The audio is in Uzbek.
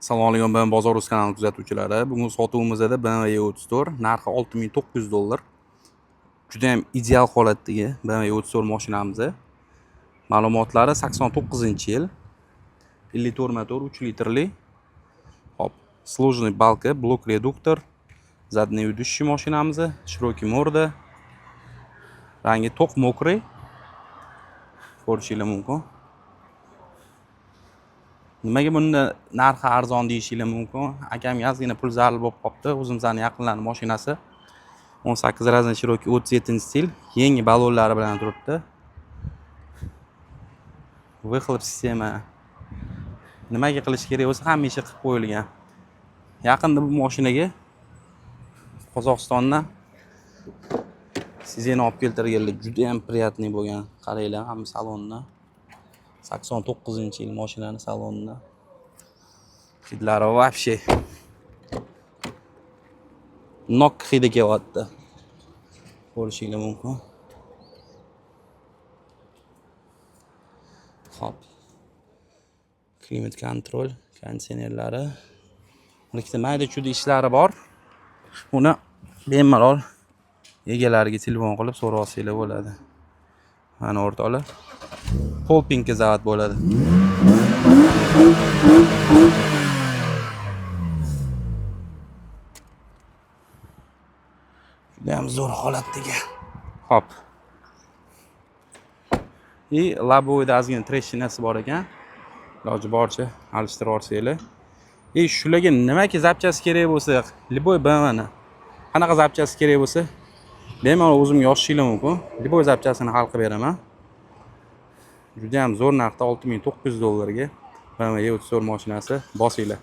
Assalomu alaykum, BMW Bozor Uz kanali kuzatuvchilari. Bugun sotuvimizda BMW E34, narxi 6900 dollar. Juda ham ideal holatdagi BMW E34 mashinamiz. Ma'lumotlari 89-yil. 54 motor, 3 litrli. Hop, сложный balka, blok reduktor, задний ведущий mashinamiz, широкий морда. Rangi to'q мокрый. Ko'rishingiz mumkin. Nimaga bunda narxi arzon deyishingiz mumkin. Akamga ozgina pul zarur bo'lib qolibdi. O'zimizni yaqinlarning mashinasi. 18 разный широкий 37 stil, yangi balonlari bilan turibdi. Выхлоп sistema. Nimaga qilish kerak bo'lsa hamma ishi qilib qo'yilgan. Yaqinda bu mashinaga Qozog'istondan sizeni olib keltirganlar, juda ham приятный bo'lgan. Qaranglar hamma salonni. 89-yil mashinani salonini. Hidlari вообще nok hidi kelyapti. Ko'rishinglar mumkin. Hop. Klimat kontrol, konditsionerlari. Ikkita mayda chuyda ishlari bor. Uni bemalol egalariga telefon qilib so'rab olsanglar bo'ladi. Mana o'rtoqlar. Polpinka zavod bo'ladi. Juda ham zo'r holatdagi. Hop. И лобовойda ozgina trещинasi bor ekan. Iloji boricha alishtirib olsanglar. И shularga nimaki zapchasi kerak bo'lsa, любой BMWni qanaqa zapchasi kerak bo'lsa, bemalol o'zimga yozishinglar mumkin. Любой zapchasini hal qilib beraman. Juda ham zo'r narxda 6900 dollarga BMW E34 mashinasi, bosinglar.